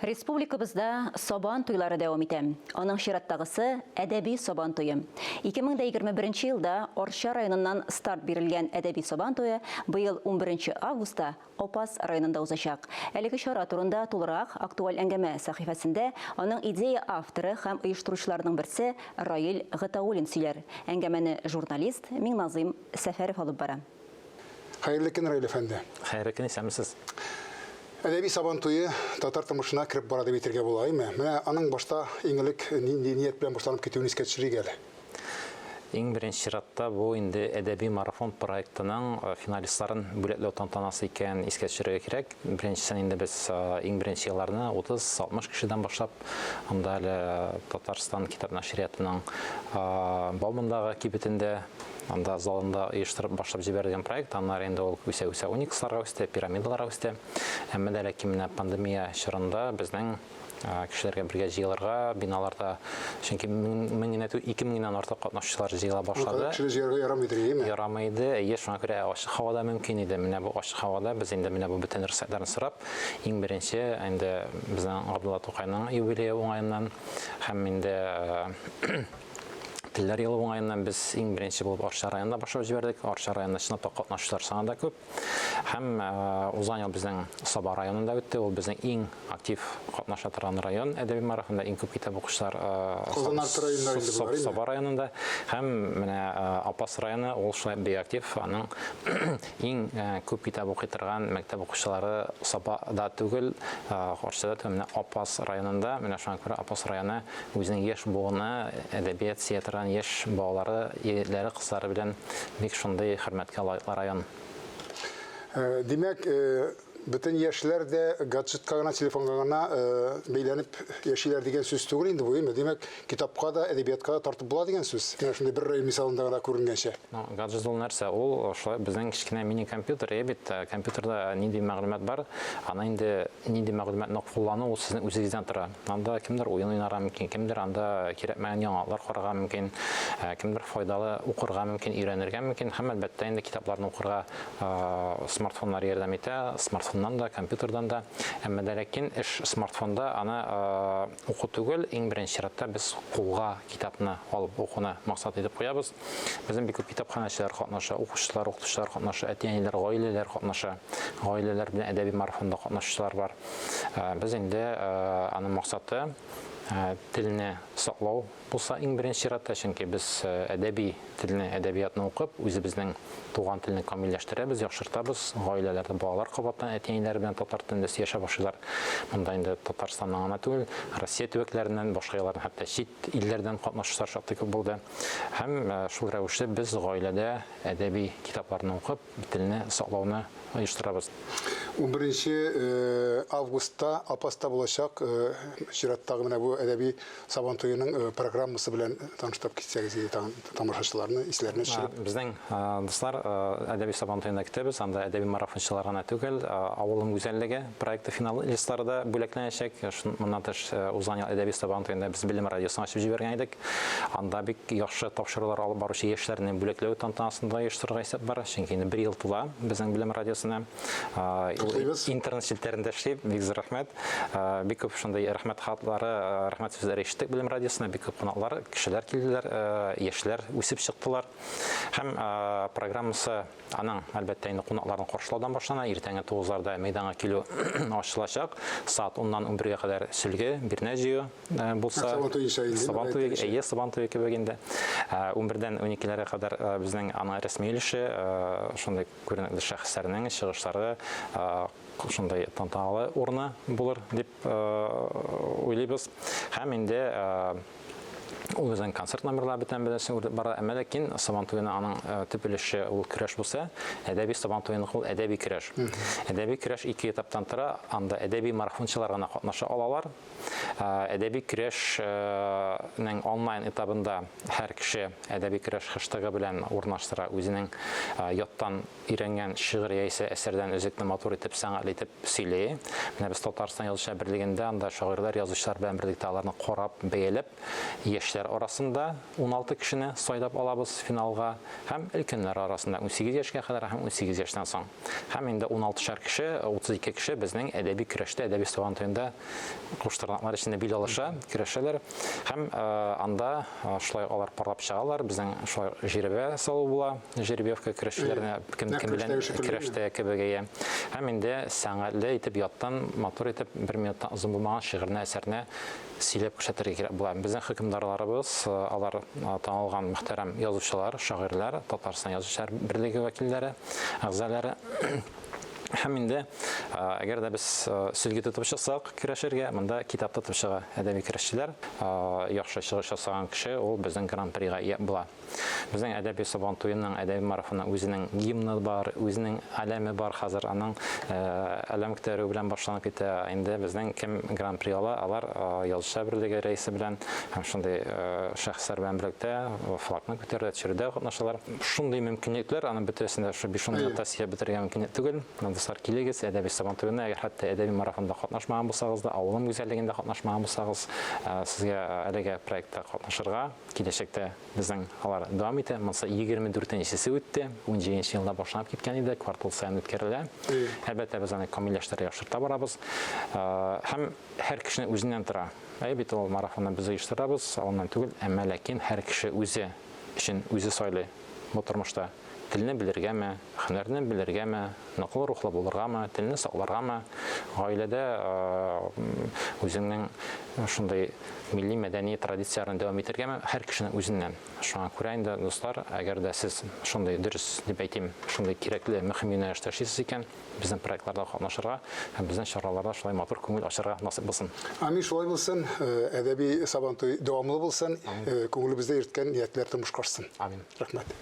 Республикабызда Сабан туйлары дәвам итә. Аның чираттагысы, Әдәби Сабан туе. 2021 елда Арча районыннан старт бирелгән Әдәби Сабан туе быел 11 августта Апас районында узачак. Әлеге чара турында тулырак Актуаль әңгәмә сәхифәсендә аның идея авторы һәм оештыручыларының берсе Раил Гатауллин сөйләр. Әңгәмәне журналист Миңназыйм Сәфәров алып бара. Хәерле көн, Раил әфәнде. Хәерле көн, исәнмесез. Әдәби Сабан туе татар тормышына кереп бара дип әйтергә була, әйме? Менә аның башта иң элек нинди ният белән башланып китүен искә төшерик әле. Иң беренче чиратта бу инде Әдәби марафон проектының э, финалистларын бүләкләү тантанасы икәнен искә төшерергә кирәк. Беренчесен инде без э, иң беренче елларны 30-60 кешедән башлап, анда әле Татарстан китап нәшриятының э, Баумандагы кибетендә Анда залында оештырып башлап җибәрелгән проект, аннары инде ул үсә-үсә Униксларга үсте, пирамидаларга үсте. Әмма дә ләкин менә пандемия чорында безнең кешеләргә бергә җыелырга, биналарда, чөнки мең генә түгел, 2000 ннән артык катнашучылар җыела башлады. Кешене җыярга ярамый иде, әйеме? Ярамый иде, әйе, шуңа күрә ачык һавада мөмкин иде. Менә бу ачык һавада без инде менә бу бөтен рөхсәтләрне сорап, иң беренче инде безнең Габдулла Тукайның юбилее уңаеннан һәм инде Телләр елы уңаеннан без иң беренче булып Арча районында башлап җибәрдек. Арча районында чынлап та катнашучылар саны да күп. Һәм узган ел безнең Саба районында үтте. Ул безнең иң актив катнаша торган район әдәби марафонда иң күп китап укучылар Казан арты районнары инде болар, Саба районында. Һәм менә Апас районы ул шулай бик актив. Аның иң күп китап укый торган мәктәп укучылары Сабада түгел, Арчада түгел, менә Апас районында. Менә шуңа күрә Апас районы Үзенең яшь буыны, әдәбият сөя торган яшь балалары, егетләре, кызлары белән бик шундый хөрмәткә лаеклы район. Димәк, бөтен яшьләр дә гаджетка гына, телефонга гына бәйләнеп яшиләр дигән сүз түгел инде бу, әйме? Димәк, китапка да, әдәбиятка да тартып була дигән сүз. Менә шундый бер район мисалында гына күренгәнчә. Ну, гаджет ул нәрсә? Ул шулай безнең кечкенә мини-компьютер, әйе бит, компьютерда нинди мәгълүмат бар, аны инде нинди мәгълүматны куллану ул сезнең үзегездән тора. Анда кемдер уен уйнарга мөмкин, кемдер анда кирәкмәгән яңалыклар карарга мөмкин, кемдер файдалы укырга мөмкин, өйрәнергә мөмкин һәм, әлбәттә, инде китапларны укырга смартфоннар ярдәм итә, смартфоннан да, компьютердан да. Әмма дә ләкин эш смартфонда аны уку түгел, иң беренче чиратта без кулга китапны алып укуны максат итеп куябыз. Безнең бик күп китапханәчеләр катнаша, укучылар, укытучылар катнаша, әти-әниләр, гаиләләр катнаша. Гаиләләр белән әдәби марафонда катнашучылар бар. Без инде аның максаты телне саклау булса иң беренче чиратта, чөнки без әдәби телне, әдәбиятны укып, үзебезнең туган телне камилләштерәбез, яхшыртабыз. Гаиләләрдә балалар кабаттан әти-әниләре белән татар телендә сөйләшә башлыйлар. Монда инде Татарстаннан гына түгел, Россия төбәкләреннән, башка яклардан, хәтта чит илләрдән катнашучылар шактый күп булды. Һәм шул рәвешле без гаиләдә әдәби китапларны укып, телне саклауны оештырабыз. Унберенче августта Апаста булачак чираттагы менә бу әдәби Сабан туеның программасы белән таныштырып китсәгез иде тагын тамашачыларны исләренә төшереп. Безнең дуслар әдәби Сабан туенда көтәбез. Анда әдәби марафончылар гына түгел, Авылым гүзәллеге проекты финалистлары да бүләкләнәчәк. Моннан тыш, узган ел әдәби Сабан туенда без Белем радиосын ачып җибәргән идек. Анда бик яхшы тапшырулар алып баручы яшьләрне бүләкләү тантанасын да оештырырга исәп бар. Чөнки инде бер ел тула безнең Белем радиосына. Котлыйбыз. Интернет челтәрендә эшли, бик зур рәхмәт. Бик күп шундый рәхмәт хатлары, рәхмәт сүзләре ишеттек Белем радиосына. Бик күп кунаклар, кешеләр килделәр, яшьләр үсеп чыктылар. Һәм программасы Аның, әлбәттә, инде кунакларны каршылаудан башлана. Иртәнге тугызларда мәйданга килү ачылачак. Сәгать уннан унбергә кадәр сөлге, бирнә җыю булса. Сабан туе инде. Сабан туе, әйе, Сабан туе кебек инде. Унбердән уникеләргә кадәр безнең аның рәсми өлеше, шундый күренекле шәхесләрнең чыгышлары, шундый тантаналы урыны булыр дип уйлыйбыз. Һәм инде Ул безнең концерт номерлары бөтен беләсең үрелеп бара. Әмма ләкин Сабан туена аның э, төп өлеше ул көрәш булса, әдәби Сабан туеныкы ул әдәби көрәш. Әдәби көрәш ике этаптан тора. Анда әдәби марафончылар гына катнаша алалар. Э, әдәби көрәшнең э, онлайн этабында һәр кеше әдәби көрәш хэштегы белән урнаштыра үзенең яттан өйрәнгән шигырь яисә әсәрдән өзекне матур итеп, сәнгатьле итеп сөйли. Менә без Татарстан Язучылар берлегендә анда шагыйрьләр, язучылар белән берлектә аларны карап, бәяләп, яшь Яшьләр арасында 16 кешене сайлап алабыз финалга һәм өлкәннәр арасында 18 яшькә кадәр һәм 18 яшьтән соң. Һәм инде 16шар кеше, 32 кеше безнең әдәби көрәштә, әдәби сабан туенда куштырнаклар эчендә бил алыша, көрәшәләр. Һәм анда шулай алар парлап чыгалар, безнең шулай жеребе салу була, жеребьевка көрәшчеләрне кем кем белән көрәштә кебек әйе. Һәм инде сәнгатьле итеп яттан матур итеп бер минуттан озын булмаган шигырьне, әсәрне сөйләп күрсәтергә кирәк була. Безнең хөкемдарларыбыз, алар танылган мөхтәрәм язучылар, шагыйрьләр, Татарстан Язучылар берлеге вәкилләре, әгъзалары. Һәм инде, әгәр дә без сөлге тотып чыксак көрәшергә, монда китап тотып чыга әдәби көрәшчеләр. Яхшы чыгыш ясаган кеше ул безнең гран-прига ия була. Безнең әдәби Сабан туеның, әдәби марафонның үзенең гимны бар, үзенең әләме бар хәзер. Аның әләм күтәрү белән башланып китә. Инде безнең кем гран-при ала, алар Язучылар берлеге рәисе белән һәм шундый шәхесләр белән берлектә флагны күтәрүдә, төшерүдә катнашалар. Шундый мөмкинлекләр, аны бөтәсен дә шушы биш-ун минутта сөйләп бетерергә мөмкин түгел. Дуслар, килегез әдәби Сабан туена, әгәр хәтта әдәби марафонда катнашмаган булсагыз да, Авылым гүзәллегендә катнашмаган булсагыз, сезгә әлеге проектта катнашырга Киләчәктә безнең алар дәвам итә. Монысы 24 нчесе үтте. 17 елда башланып киткән иде, квартал саен үткәрелә. Әлбәттә, без аны камилләштерә, яхшырта барабыз. Һәм һәр кешенең үзеннән тора. Әйе бит ул марафонны без оештырабыз, алыннан түгел, әмма ләкин һәр кеше үзе өчен үзе сайлый бу тормышта. Телне белергәме, һөнәрне белергәме, ныклы рухлы булыргамы, телне сакларгамы, гаиләдә үзеңнең шундый милли мәдәни традицияләрне дәвам итәргәме, һәр кешенең үзеннән. Шуңа күрә инде, дуслар, әгәр дә сез шундый дөрес дип әйтим, шундый кирәкле, мөһим юнәлештә эшлисез икән, безнең проектларда катнашырга һәм безнең чараларда шулай матур күңел ачарга насыйп булсын. Амин, шулай булсын. Әдәби Сабантуй дәвамлы булсын. Күңелебездә йөрткән ниятләр тормышка ашсын. Амин. Рәхмәт.